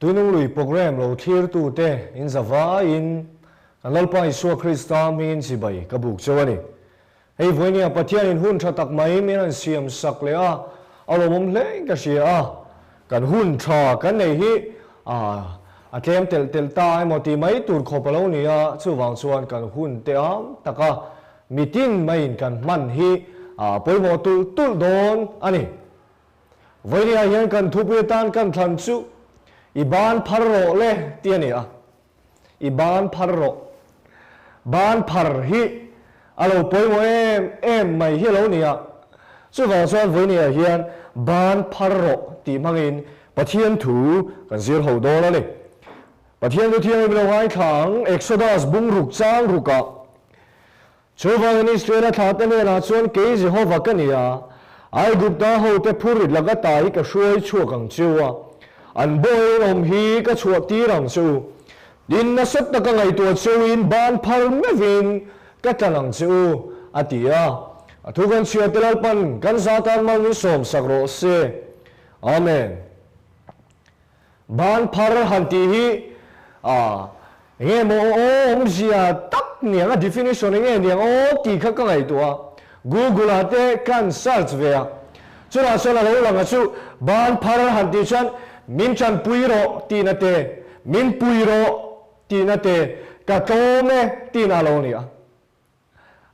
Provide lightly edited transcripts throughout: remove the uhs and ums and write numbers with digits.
Tuinung lui program lo thlirtute in zavaiin kan Lalpa Isua Krista hmingin chibai ka buk cheu a ni. Hei vawinia Pathianin hun tha tak mai min han siam sak leh a, a lawmawm hlein ka hria a. Kan hun tha kan neih hi a tlem telh telh ta emaw tih mai tur khawp a lo ni a, chuvang chuan kan hun te am taka mitin maiin kan hman hi a pawimawh tulh tulh dawn a ni. Vawinia hian kan thupui atan kan thlan chu I ban phar rawh le tih a ni a. I ban phar rawh. Ban phar hi a lo pawimawh em em mai hi a lo ni a. Chuvang chuan vawinia hian ban phar rawh tih hmangin Pathian thu kan zir ho dawn a ni. Pathian thu thianghlim lo ngaithla ang Exodus bung ruk chang rukah Chuvangin Israela thlahte hnenah chuan kei Jehova ka ni a, Aigupta hote phurrit laka ta hi ka hruai chhuak ang che u a, an bawiin awm hi ka chhuah tir ang che u. Tin, nasa taka ngaihtuah che uin ban phar meuhin ka tlan ang che u, a ti a. A thu kan chhiarte Lalpan kan za tan mal min sawmsak rawh se. Amen. Ban phar han tih hi a enge maw awmzia tak niang a definition enge niang aw tih kha ka ngaihtuah a, Google ah te kan search ve a, chutah chuan a lo lang a chu ban phar han tih chuan min tanpui rawh tihna te, min pui rawh tihna te, ka tlawm e tihna a lo ni a.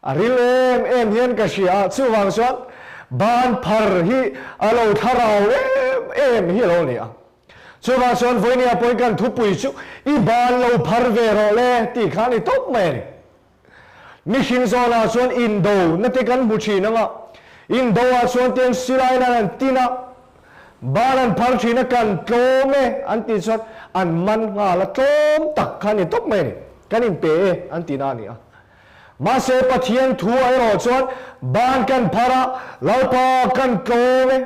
A ril em em hian ka hria a, chuvang chuan ban phar hi a lo thlarau em em hi a lo ni a. Chuvang chuan vawinia pawhin kan thupui chu i ban lo phar ve rawh le tih kha a ni tawp mai a ni. Mihring zawnah chuan indo na te kan hmu thin ang a, indo ah chuan tiang silai nan an tin a, ban an phar thin a, kan tlawm e an tih chuan an man nghal a, tlawm tak kha a ni tawp mai a ni. Kan inpe e an tihna a ni a. Mahse Pathian thu ah erawh chuan ban kan phar a, Lalpa kan tlawm e,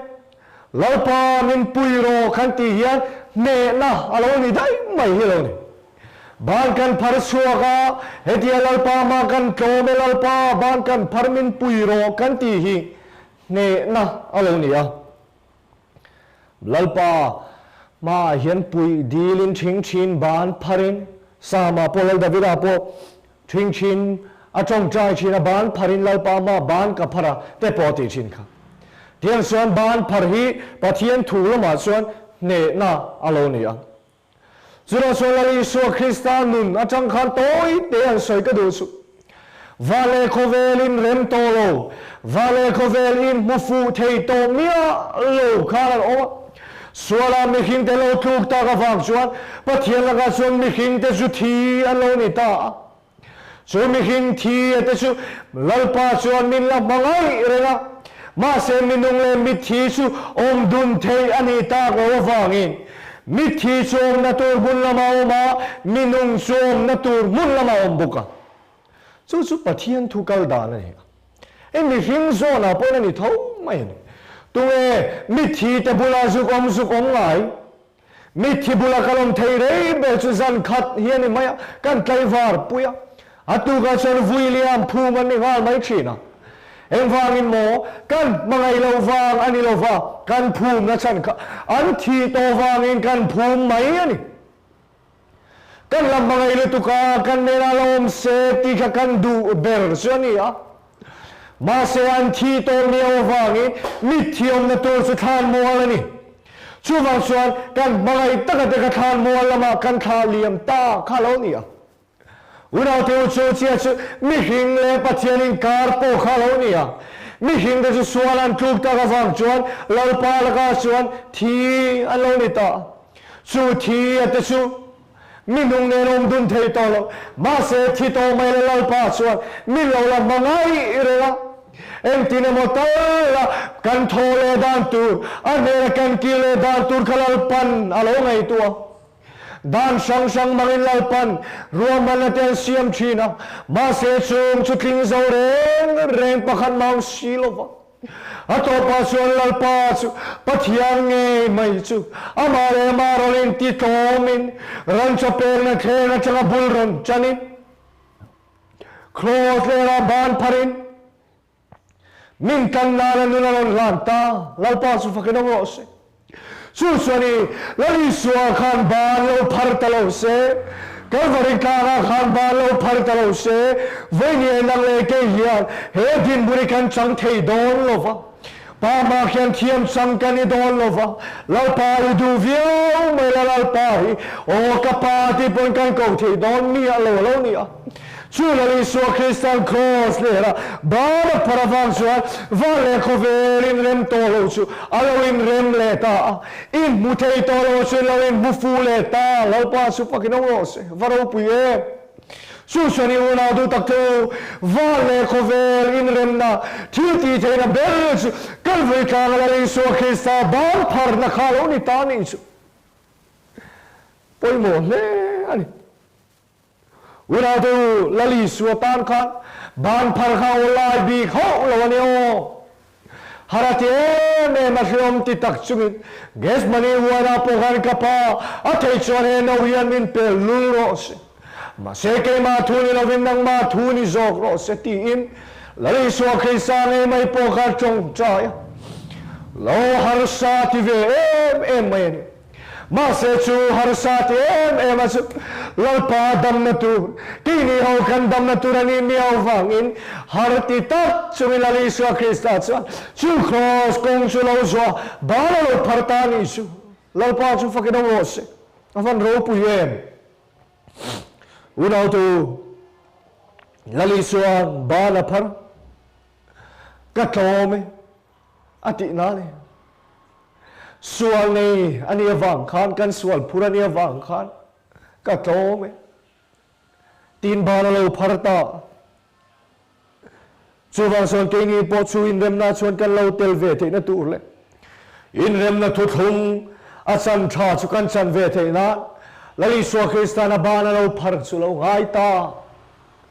Lalpa min pui rawh kan tih hian hnehna a lo ni daih mai hi lo ni. Ban kan phar chhuak a, hetia Lalpa mah kan tlawm e, Lalpa ban kan phar min pui rawh kan tih hi hnehna a lo ni a. Lalpa hmaah hian puih dilin ṭhingṭhin ban pharin, Sama pawh Lal Davida pawh ṭhingṭhin a ṭawngṭai ṭhin a, ban pharin Lalpa hmaah ban ka phar a te pawh a tih ṭhin kha. Tiang chuan ban phar hi Pathian thu lamah chuan hnehna a lo ni a. Chutah chuan Lal Isua Krista nun atang khan tawi te an sawi ka duh chu. Va leh khawvelin rem tawh lo, va leh khawvel in hmu fuh thei tawh miah lo khan an awm a. Suala mihring te lo tluk tak avang chuan Pathian lakah chuan mihring te chu thi an lo ni ta a. Chu mihring thi a te chu Lalpa chuan min la hmangaih reng a, mahse minung leh mitthi chu awm dun theih a nih tak lo avangin mitthi chu awmna tur hmun lama awm a, minung chu awmna tur hmun lama awm bawk a. Chu chu Pathian thu kal dan a ni a. Hei mihring zawnah pawhin a ni tho mai a ni. Tunge mitthi te bula zuk awm zuk awm ngai? Mitthi bula ka lawm thei rei ber chu zan khat hi a ni mai a, kan tlaivar pui a. A tukah chuan vui liam phum an ni nghal mai thin a. Engvangin maw kan hmangaih loh vang a ni lo va, kan phumna chhan kha an thih tawh vangin kan phum mai a ni. Kan la hmangaih lutuk a, kan nena la awm se tih kha kan duh ber chu a ni a. Mahse an thih tawh miau avangin mitthi awmna tur chu thlan mual a ni. Chuvang chuan kan hmangaih taka te kha thlan mual lamah kan thlah liam ta kha lo ni a. Unaute u chu chiah chu mihring leh Pathian inkar pawh kha lo ni a. Mihring te chu sual an tluk tak avang chuan Lalpa lakah chuan thi an lo ni ta. Chu thi a te chu mi nung nen awm dun thei tawh lo. Mahse thi tawh mai la Lalpa chuan mi lo la hma ngaih reng a. Engtin emaw tal a kan thaw leh dan tur, a hnena kan kir leh dan tur kha Lalpan a lo ngaihtuah. Dan hrang hrang hmangin Lalpan ruahmanna te an siam thin a, mahse chung chu tling zo reng reng pakhat mau si lo va. A tawpah chuan Lalpa chu Pathian ngei mai chu amah leh amah rawn inti tlawmin ran chaw pekna thleng atanga bul rawn chanin Kraws lehla ban pharin min tan nana nun a rawn hlan ta. Lalpa chu fakin awm rawh se. Chu chuan i Lal Isua khan ban lo phar ta lo se, Kalvari tlangah khan ban lo phar ta lo se, vawinia nang leh kei hian he dinhmun hi kan chang thei dawn lo va. Pa mah hian thiam chang kan i dawn lo va, Lalpa i duh viau mai la Lalpa hi aw ka pa tih pawn kan ko thei dawn miah lo a lo ni a. Chu Lal Isua Kristan Kraws lehra ban a phar avang chuan van leh khawvel inrem tawh lo chu a lo inrem leh ta a, in hmu thei tawh lo chu in lo inhmu fuh leh ta, Lalpa chu fakin awm rawh se, va ropui em! Chu chuan i unau duh tak chu van leh khawvel inremna thil tih theihna ber chu Kalvari tlanga Lal Isua Krista ban pharna kha lo ni ta nih chu pawimawh hle a ni. Unau te u, Lal Isua tan khan ban phar kha aw lai bik hauh lo a ni aw. Har a ti em em a hreawm ti tak chungin Gethsemane huanah pawh khan ka pa a thei chuan he no hian min pel lul rawh se. Mahse keimah thu ni lovin nangmah thu ni zawk rawh se tiin Lal Isua Krista ngei mai pawh kha tawngtai a lo harsa ti ve em em mai a ni. Mahse chu harsa ti em em a chu Lalpa damna tur, keini ho kan damna tur a nih miau vangin har ti tak chungin Lal Isua Krista chuan chu kraws kawng chu lo zuah ban a lo phar ta a nih chu. Lalpa chu fakin awm rawh se, a van ropui em! Unautu, Lal Isua'n ban a phar, ka tlawm e a tih nan e. Sual nei a nih avang khan, kan sual phur a nih avang khan ka tlawm e. Tin ban a lo phar ta. Chuvang chuan keini pawh chu inremna chuan kan lo tel ve theihna tur leh inremna thuthlung a chan tha chu kan chan ve theih nan Lal Isua Kristan a ban a lo phar chu lo ngai ta.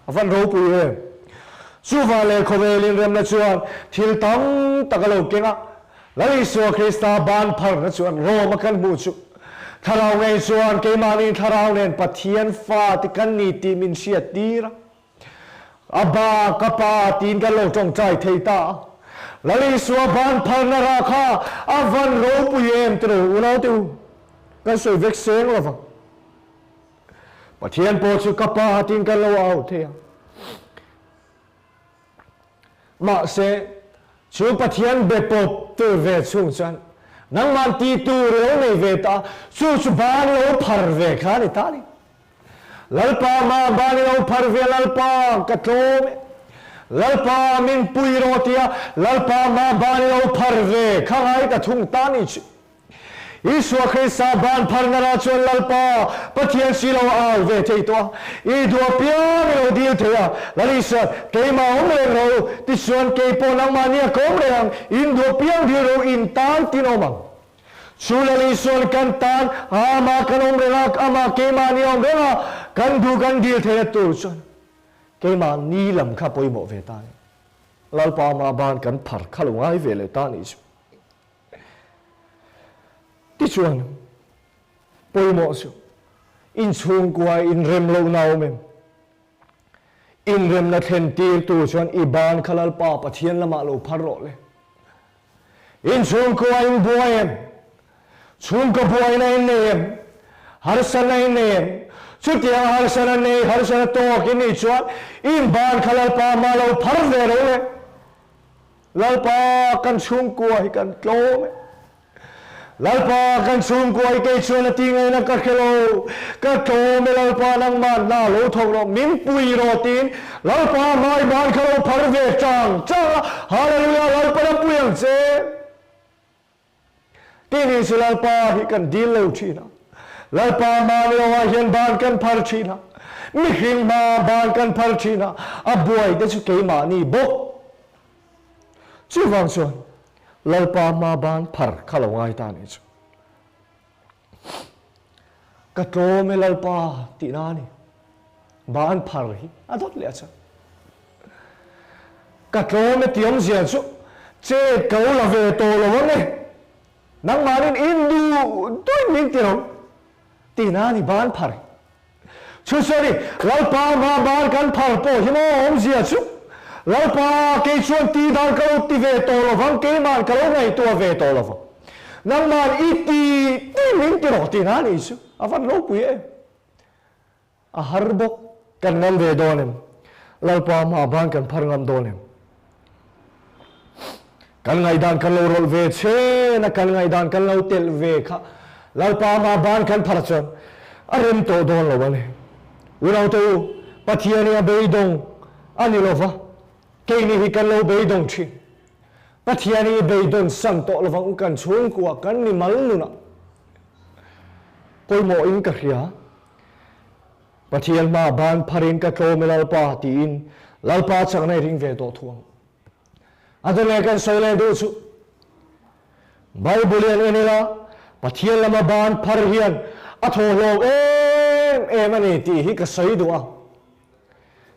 A van ropui em! Chuvang leh khawvel inremna chuan thil tam tak a lo keng a, Lal Isua Krista ban pharna chuan Rome a kan hmuh chu Thlarau ngei chuan keimahni Thlarau nen Pathian fate kan ni tih min hriat tir a. Abba, ka Pa tiin kan lo tawngtai thei ta a. Lal Isua ban pharna rah kha a van ropui em tiraw unaute u? Kan sawi vek seng lo vang. Pathian pawh chu ka Pa tiin kan lo au thei a. Mahse, chu Pathian be pawp tur ve chhung chuan nangmah ti tur i lo nei ve ta, chu chu ban lo phar ve kha a ni ta a ni. Lalpa mah ban i lo phar ve Lalpa ka tlawm e. Lalpa min pui rawh tia Lalpa mah ban i lo phar ve kha ngai ta thung ta ni chu. Isua Krista ban pharna rah chuan Lalpa Pathian si lo a au ve thei tawh a, i duh apiang i lo dil thei a. Lal Isua, keimah awm reng rawh u, tichuan kei pawh nangmahni a kawm reng ang, in duh apiang dil rawh u, in tan tin awm ang. Chu Lal Isua'n kan tan amah kan awm reng a, amah keimahni a awm reng a, kan duh kan dil theihna tur chuan keimahni lam kha pawimawh ve ta a ni. Lalpa amah ban kan phar kha lo ngai ve leh ta a nih chu. Tichuan, pawimawh chu inchhungkua inrem lohna a awm em? Inremna thlen tirtu chuan i ban kha Lalpa Pathian lamah lo phar rawh le. Inchhungkua inbuai em? Chhungkaw buaina in nei em? Harsatna in nei em? Chutiang harsatna nei, harsatna tawk in nih chuan in ban kha Lalpa mah lo phar ve rawh le. Lalpa kan chhungkua hi kan tlawm e. Lalpa kan chhungkua hi kei chuan a ti ngaihna ka hre lo. Ka tlawm e Lalpa nangmah hna lo thawk rawh min pui rawh tiin Lalpa hmai ban kha lo phar ve chang chang a. Hallelujah Lalpa ram pui ang che. Tini chu Lalpa hi kan dil lo thin a, Lalpa hma ni loah hian ban kan phar thin a, mihring hma ban kan phar thin a, a buai te chu keimahni bawk. Chuvang chuan Lalpa hma ban phar kha lo ngai ta nih chu. Ka tlawm e Lalpa tihna a ni. Ban phar hi a dawt leh a chuan. Ka tlawm e tih awmzia chu chet ka lo la ve tawh lo ang e. Nangmanin in duh duih min ti lo tihna a ni ban phar hi. Chu chu a ni, Lalpa hma ban kan phar pawh hi maw awmzia chu Lalpa kei chuan tih dan ka lo ti ve tawh lo vang, keima'n ka lo ngaihtuah ve tawh lo vang. Nangman i ti ti min ti rawh tihna a nih chu. A van ropui em. A har bawk. Kan ngam ve dawn em? Lalpa hmaah ban kan phar ngam dawn em? Kan ngaihdan kan lo rawlh ve chen a, kan ngaihdan kan lo telh ve kha Lalpa hmaah ban kan phar chuan a rem tawh dawn lo a ni. Unaute u, Pathian hi a beidawng a ni lova, keini hi kan lo beidawng thin. Pathian hi i beidawn san tawh lovang u kan chhungkua kan ni mal nunah pawimawhin ka hria. Pathian hma ban pharin ka tlawm e Lalpa tiin Lalpa chakna i ring ve tawh thu ang. A dawleh kan sawi leh duh chu Bible hian en ila Pathian lama ban phar hian a thaw hlawk em em a ni tih hi ka sawi duh a.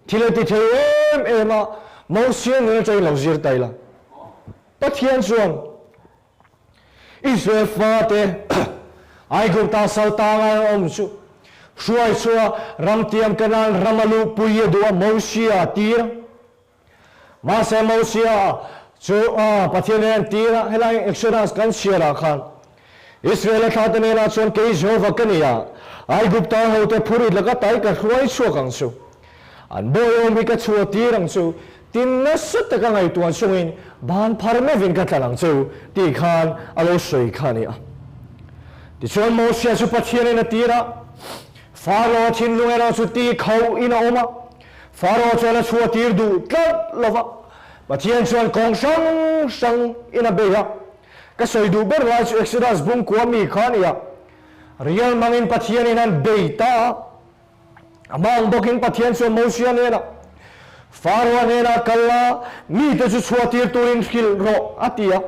Thil a ti thei em em a, Mosia nun atangin lo zir ta ila. Pathian chuan Israel fate Aigupta sal tanga an awm chu hruai chhuah ramtiam Kanaan rama luhpui a duh a, Mosia a tir a. Mahse Mosia chu Pathian nen an tir a, helai Exodus kan chhiarah khan Israel-a thlate hnenah chuan kei Jehova ka ni a, Aigupta hote phurit laka tai ka hruai chhuak ang chu. An bawi awm hi ka chhuah tir ang chu, tin nasa taka ngaihtuah chungin ban phar meuhin ka tlan ang cheu tih khan a lo sawi kha a ni a. Tichuan Mosia chu Pathianin a tir a, Faro thinlung erawh chu ti khauhin a awm a, Faro chuan a chhuah tir duh tlat lo va, Pathian chuan kawng hrang hrang in a bei a. Ka sawi duh ber lai chu Exodus bungkua mi kha a ni a, rial hmangin Pathianin an bei ta a. Amah ang bawkin Pathian chuan Mosia hnenah, Faro-a hnenah kal la, mite chu chhuah tir turin hrilh rawh, a ti a.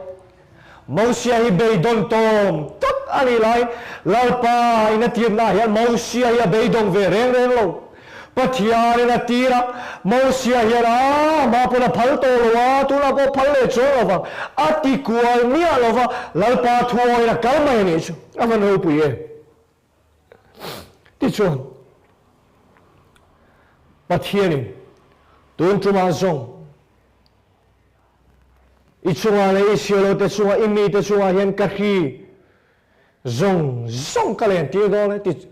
Mosia hi beidawng tawm tak a nih laiin Lalpa in a tirnaah hian Mosia hi a beidawng ve reng reng lo. Pathianin a tir a, Mosia hian a amah pawn a phal tawh lo a, tunah pawh phal leh chuang lo vang, a ti kual miah lo va, Lalpa thuawiin a kal mai a nih chu a van ropui em. Tichuan, Pathianin tun tumah zawng I chungah leh i sialote chungah, i mite chungah hian ka hri zawng zawng ka len tir dawn e ti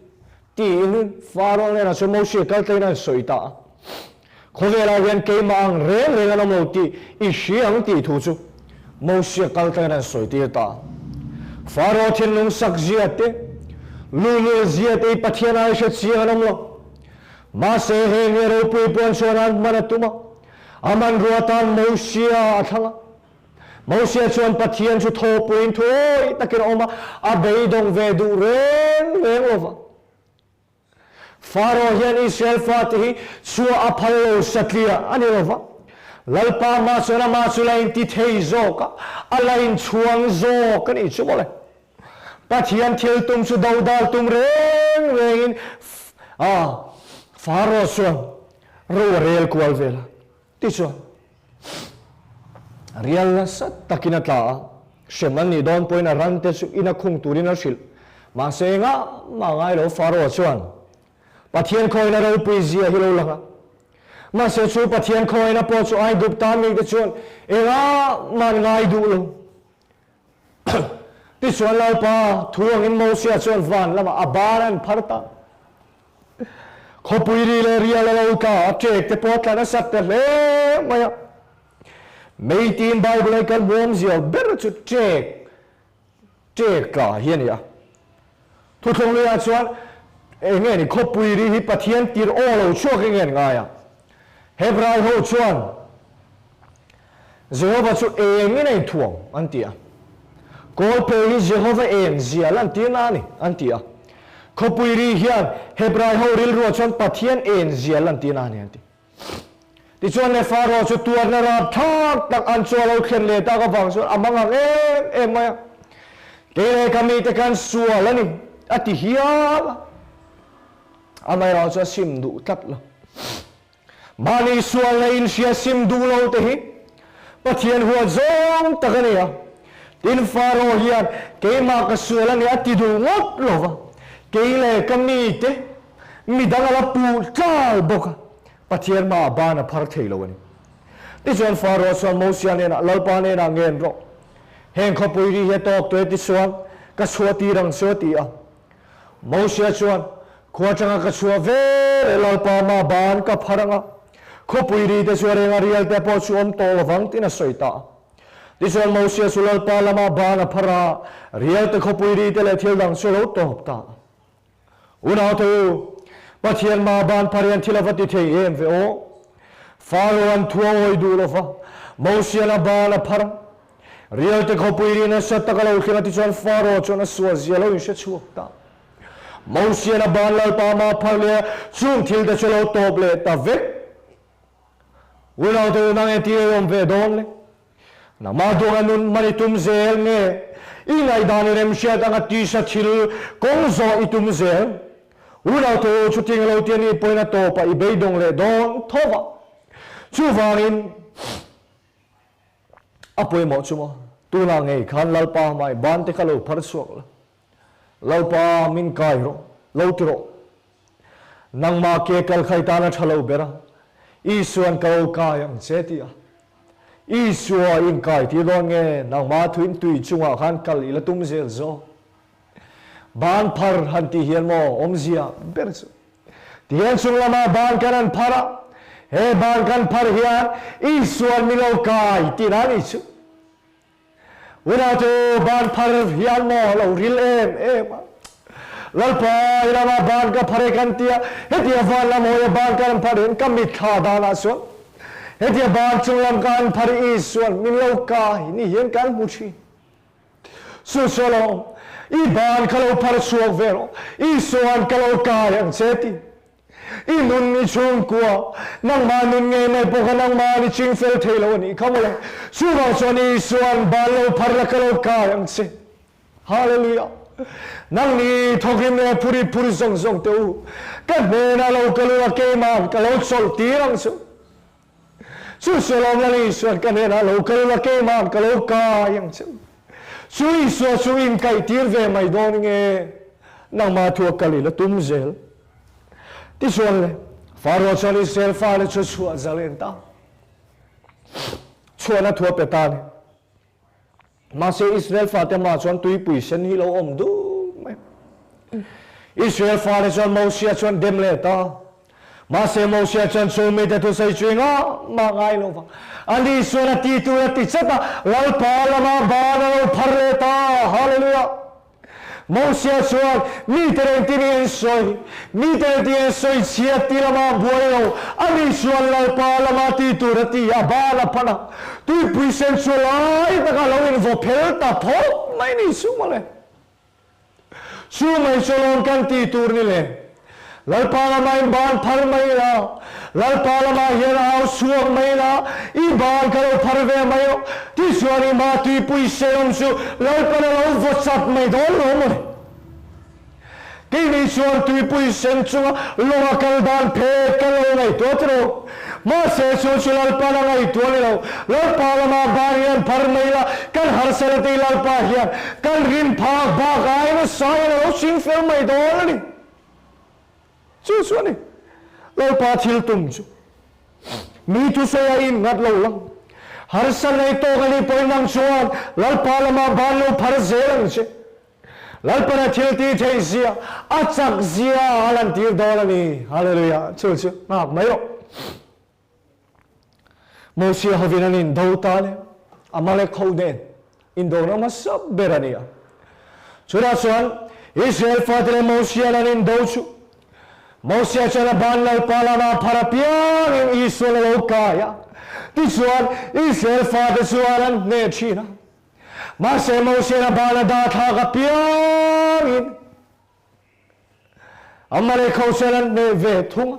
tiin Faraoh hnenah chuan Moshe kal tlain a sawi ta a. Khawvelah hian keimah ang reng reng an awm lo tih i hria ang tih thu chu Moshe kal tlain a sawi tir ta a. Faraoh thinlung sak zia te, luhlul zia te i Pathian ai hre chiang an awm lo. Mahse heng hi ropui puan chuan an hman a tum a. A hmanrua tan Mosia a thlang a. Mosia chuan Pathian chu thawhpuiin thuawi takin a awm a, a beidawng ve duh reng reng lo va. Faro hian Israel fate hi chhuah a phal lo satliah a ni lo va. Lalpa hma chuan amah chu la inti thei zawk a, a la inchhuang zawk a nih chu mawle. Pathian thil tum chu dodal tum reng rengin Faro chuan Ro a rel kual vel a, tichuan rial nasa takin a tla a, hrem an nih dawn pawhin a ran te chu ina khung turin a hrilh. Mahse engah mah ngai lo Pharaoh chuan Pathian khawina ropui zia hi lo lang a. Mahse chu Pathian khawina pawh chu Aigupta mite chuan engah mah an ngai duh lo. Tichuan Lalpa thu angin Mosia chuan van lamah a ban an phar ta. Khawpui ri leh rial a lo tla a, ṭek te pawh a tla nasat ta hle mai a. Meitin Bible a kan hmuam zia ber chu ṭek, ṭek tla hi a ni a. Thuthlung luiah chuan eng nge ni khawpui ri hi Pathian tir aw lo chhuak eng nge an ngai a. Hebrai ho chuan Jehova chu engin a inthuam an ti a. Kawlphe hi Jehova eng zia lantirna a ni an ti a. Khawpui ri hian Hebrai ho rilruah chuan Pathian eng zia lantirna a ni an ti. Tichuan le Faro chu tuarna rapthlak tak an chu a lo thlen leh tak avang chuan a mangang em em mai a. Kei leh ka mite kan sual a ni a ti hial a. Amaherawhchu chu a sim duh tlat lo. Mahni sual leh inhria sim duh lo te hi Pathian huat zawng tak a ni a. Tin, Faro hian keimah ka sual a ni a ti duh ngawt lo va, kei leh ka mite midang a la puh tlal bawk a, Pathian hmaah ban a phar thei lo a ni. Tichuan Faro chuan Mosia hnenah, Lalpa hnenah ngen rawh. Heng khawpui ri hi a tawk tawh e tichuan ka chhuah tir ang chu a ti a. Mosia chuan, Khua atanga ka chhuah ve leh Lalpa mah ban ka phar ang a, khawpui ri te chu a reng a rial te pawh chu awm tawh lovang tiin a sawi ta a. Tichuan Mosia chu Lalpa lamah ban a phar a, rial te khawpui ri te leh thil dang chu a lo tawp ta a. Unaute u, Pathian mah ban phar hian thil a va ti thei em ve aw? Faro an thu a awi duh lo va, Mosian a ban a phar a. Rialte khawpui ri nasa tak a lo thleng a tichuan Faro chuan a sual zia lo inhre chhuak ta. Mosian a ban Lalpa mah phar leh a, chung thil te chu a lo tawp leh ta vek. Unaute u, nang engtin i awm ve dawn le? Nangmah duang a nun hman i tum zel nge? I ngaihdan i remhriat anga tisa thil kawng zawh i tum zel? Unaute u, chutiang i lo ti a nih pawhin a tawpah i beidawng leh dawn tho va. Chuvangin a pawimawh chu maw? Tunah ngei khan Lalpa hmai ban te kha lo phar chhuak la. Lalpa min kai rawh, lo ti rawh. Nangmah ke kal kha i tan a tha lo ber a, Isua'n ka lo kai ang che ti a. Isua in kai tir dawn nge nangmah thuin tui chungah khan kal i la tum zel zawk. Ban phar han tih hian maw awmzia ber chu. Tihian chung lamah ban kan han phar a, he ban kan phar hian Isua'n min lo kai tihna a nih chu. Unau-te ban phar hian maw lo ril em em a. Lalpa i lamah ban ka phar e kan tia, hetia van lam hawia ban ka han phar hian ka mitthla danah chuan hetia ban chung lam ka han phar i Isua'n min lo kai ni hian kan hmu thin. Chu chu alawm, i ban ka lo phar chhuak ve rawh, Isua'n ka lo kai ang che ti. I nun i chhungkua, nangmah nun ngei mai pawh kha nangmah i ching fel thei lo a nih kha mawle. Chuvang chuan Isua'n ban lo phar la ka lo kai ang che. Hallelujah! Nangni thawkrim leh phuri phur zawng zawng teh u, ka hnenah lo kal ula keima'n ka lo chawlh tir ang che u. Chu Sualawm Lal Isua'n ka hnenah lo kal ula keima'n ka lo kai ang che u. Chu Isua chu inkaih tir ve mai dawn nge? Nangmah thu a kal i la tum zel. Tichuan le, Faro chuan Israel fale chu chhuah zalen ta. Chhuahna thu a pe ta a ni. Mahse Israel fate mah chuan tuipui sen hi lo awm dul mai. Israel fate chuan Mosia chuan dem leh ta. Mahse Mosia chuan chung mite thusawi chu engah mah ngai lo vang. Ani chuan a ti tur a ti chat a, Lalpa lamah ban a lo phar leh ta. Hallelujah! Mosia chuan, Mite reng tin i sawi, mite reng tin i sawi chhiat ti lamah buai lo, ani chuan Lalpa lama ti tur a ti a, ban a pan a, tuipui sen chu lai takah lo invaw phel ta phawt mai ni chu mawle. Chu mai chu lawm kan ti tur ni le. Lalpa lamah in ban phar mai la, Lalpa lamah hian au chhuak mai la, i ban ka lo phar ve mai aw, tichuan i hma tuipui senawm chu Lalpan a lo vaw chak mai dawn lo maw ni? Keini chuan tuipui sen chunga lawng a kal dan phet kan lo ngaihtuah ti lo. Mahse chu chu Lalpan a ngaihtuah ni lo. Lalpa lamah ban hian phar mai la, kan harsa la tei Lalpa hian kan rin phak bak aiin a saiin a lo ching fel mai dawn a ni. Chu chu a ni. Lalpa thil tum chu mi thusawi a innghat lo lang. Harsa nei tawk a nih pawhin nang chuan Lalpa lamah ban lo phar zel ang che. Lalpana thil ti theih zia, a chak zia a lantir dawn a ni. Hallelujah. Chu chu nghak mai rawh. Mosia hovin an indo ta le, Amalek ho nen indona hmasa ber a ni a. Chutah chuan Israel fate leh Mosia'n an indo chu Mosia chuan a ban Lalpa lamah phar apiangin Isua'n a lo kai a. Tichuan, Israel fate chuan an hneh thin a. Mahse, Mosia'n a ban a dah thlak apiangin Amalek ho chuan an hneh ve thung a.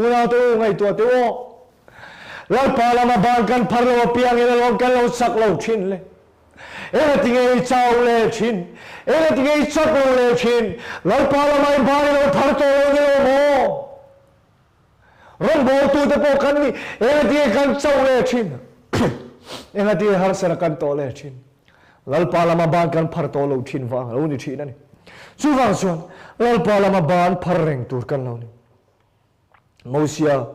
Unaute u, ngaihtuah teh u aw. Lalpa lama ban kan phar lo apiangin alawm kan lo chak lo thin le. Engatinge i chau leh thin? Engatinge i chak lo leh thin? Lalpa lama i ban i lo phar tawh lo ni lo maw? Rawngbawltute pawh kan ni, engatinge kan chauh leh thin? Engatinge harsana kan tawh leh thin? Lalpa lama ban kan phar tawh lo thin vang lo ni thin a ni. Chuvang chuan Lalpa lama ban phar reng tur kan lo ni. Mosia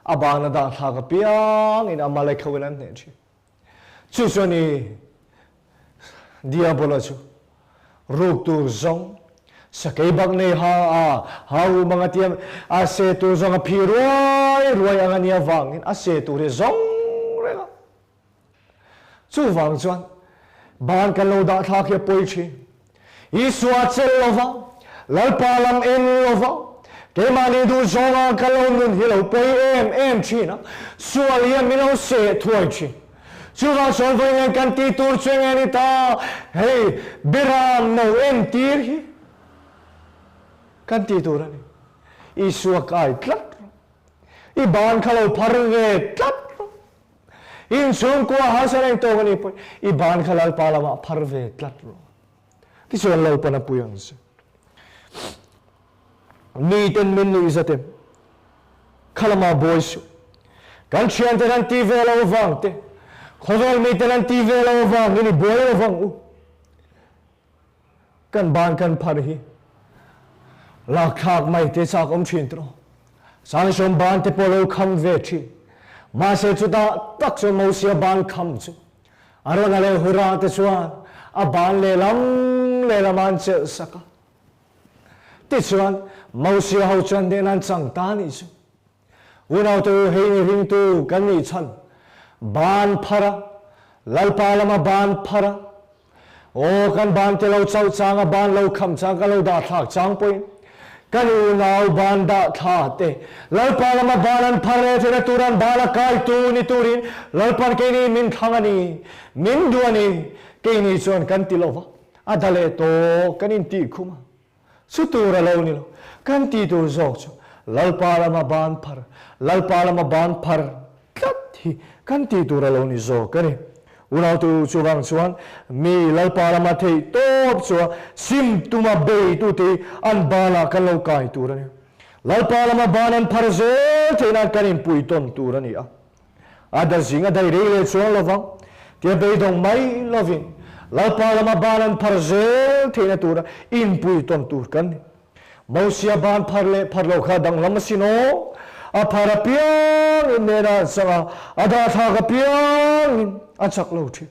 a ban a dah thlak apiangin Amalek hoin an hneh thin. Chu chuan i Diabola chu ruk tur zawng, sakei bak nei ha a ha um anga tia a seh tur zawng a phi ruai ruai ang a nia vangin a seh tur hi zawng reng a. Chuvang chuan ban kan lo dah thlak hi a pawi thin. Isua chelh lova, Lalpa lam en lova, keimahni duh zawnga ka lo nun hi lo pawi em em thin a, sual hian min lo seh thuai thin. Chuvang chuan vawi ngen kan tih tur chu enge ni ta? Hei, Beram no entir hi kan tih tur a ni. Isua kai tlat rawh. I ban kha lo phar ve tlat rawh. Inchhungkua harsa reng tawk a nih pawhin i ban kha Lalpa lamah phar ve tlat rawh. Tichuan Lalpan a pui ang che. Miten min nuih zat em? Kha lamah buai suh. Kan thianten an ti ve lo avang te, khawvel miten an ti ve lo avangin i buai lo vang u. Kan ban kan phar hi lakthlak mai te chak awm thin tawh. Sangsawm ban te pawh lo kham ve thin. Mahse chutah tak chuan Mosia ban kham chu a rawn a leh hura te chuan a ban lehlam lehlam an chelh sak a. Tichuan Mosia ho chuan hnehna an chang ta nih chu. Unaute u hei ni ringtu kan nih chhan ban phar a, Lalpa lama ban phar a, Aw, kan ban te lo chauh chang a, ban lo kham chang, kan lo dah thlak chang pawhin kan unau ban dah thla te Lalpa lama ban an phar leh theihna tur an ban a kaitu ni turin Lalpan keini min thlang a ni, min duh a ni, keini chuan kan ti lova, a da leh tawh kan intih khum a. Chu tur a lo ni lo. Kan tih tur zawk chu Lalpa lama ban phar, Lalpa lama ban phar tlat hi kan tih tur a lo ni zawk a ni. Unautu chuvang chuan mi Lalpa lama theih tawp chua sim tuma beitute hi an banah kan lo kai tur a ni. Lalpa lama ban an phar zel theih nan kan inpui tawn tur a ni a. A da zing a dai rei leh chuang lo vang, tia beidawng mai lovin Lalpa lama ban an phar zel theihna tura inpui tawn tur kan ni. Mosia ban phar leh phar lo kha danglam asin aw, a phar apiangin nena an chang a, a dahthlak apiangin a chak lo thin.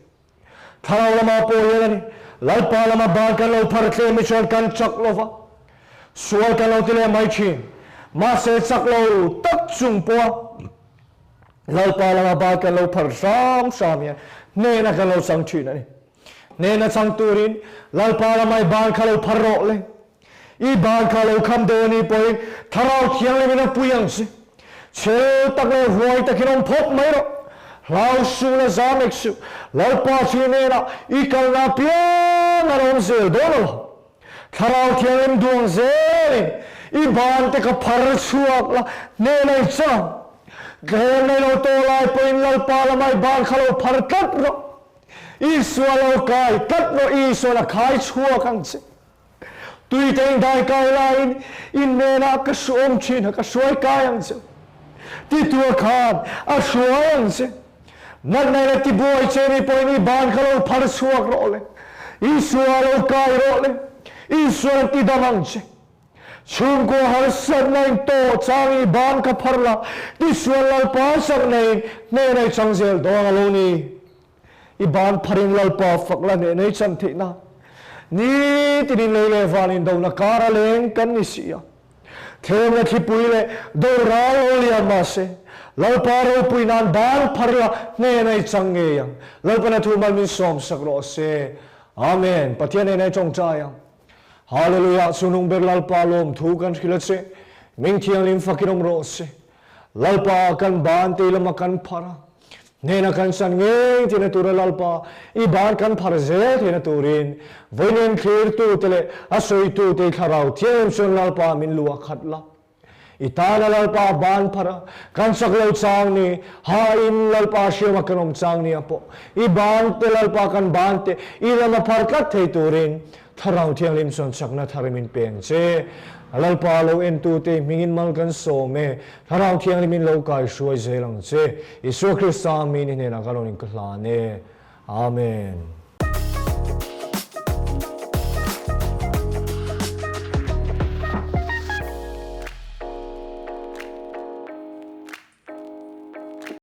Thlarau lama pawh hian a ni, Lalpa lama ban kan lo phar tlem hi chuan kan chak lo va, sual kan lo ti leh mai thin. Mahse chak lo tak chung pawha Lalpa lama ban kan lo phar hram hram hian hnehna kan lo chang thin a ni. Hnehna chang turin Lalpa lama i ban kha lo phar rawh le. I ban kha lo kham deuh a nih pawhin Thlarau Thianghlimin a pui ang che. Chhel tak leh huai takin awm phawt mai rawh. Hlau suh la zam ek suh. Lalpa chu i hnenah i kalna apiang a rawn zel dawn lo. Thlarau Thianghlim duang zelin i ban te kha phar chhuak la, hnena i chang. Tlem nei lo tawh lai pawhin Lalpa lama i ban kha lo phar tlat rawh. Isua lo kai tlat rawh, Isuan a khai chhuak ang che. Tui te in dai kai laiin in hnenah ka hruawm thin a, ka hruai kai ang che. Titua khan a hruai ang che. Natna in a tibuai che ni pawhin i ban kha lo phar chhuak rawh le. Isua lo kai rawh le. Isuan a tidam ang che. Chhungkua harsatna in tawh chang i ban kha phar la, tisual Lalpa chakna in hnenah i chang zel dawn a lo ni. I ban pharin Lalpa fak la hneh nei chan theihna nitinin lei leh van indona kar a leng kan ni si a. Thlemna thlipui leh doral lo lian mah se, Lalpa ropui nan ban phar la hneh nei chang ngei ang. Lalpana thu mal min sawm sak rawh se. Amen. Pathian hnenah i tawngtai ang. Hallelujah Chunung ber Lalpa lawmthu kan hrilh a che. Ming thianghlim fakin awm rawh se. Lalpa kan ban tei lama kan phar a, hnena kan san ngei theihna tura Lalpa i ban kan phar zel theihna turin vawiin thlirtute leh a sawitute i thlarau thianghlim chuan Lalpa min lu a khat la. I tana Lalpa ban phar a, kan chak lo chang ni, ha in Lalpa hriama kan awm chang nia pawh i ban te Lalpa kan ban te i lama phar tlat thei turin Thlarau Thianghlim chuan chakna thar min peng che. Lalpa lo entute hmingin mal kan sawm e. Thlarau Thianghlimin lo kai hruai zel ang che. Isua Krista min i hnenah ka rawn in ka hlan e. Amen.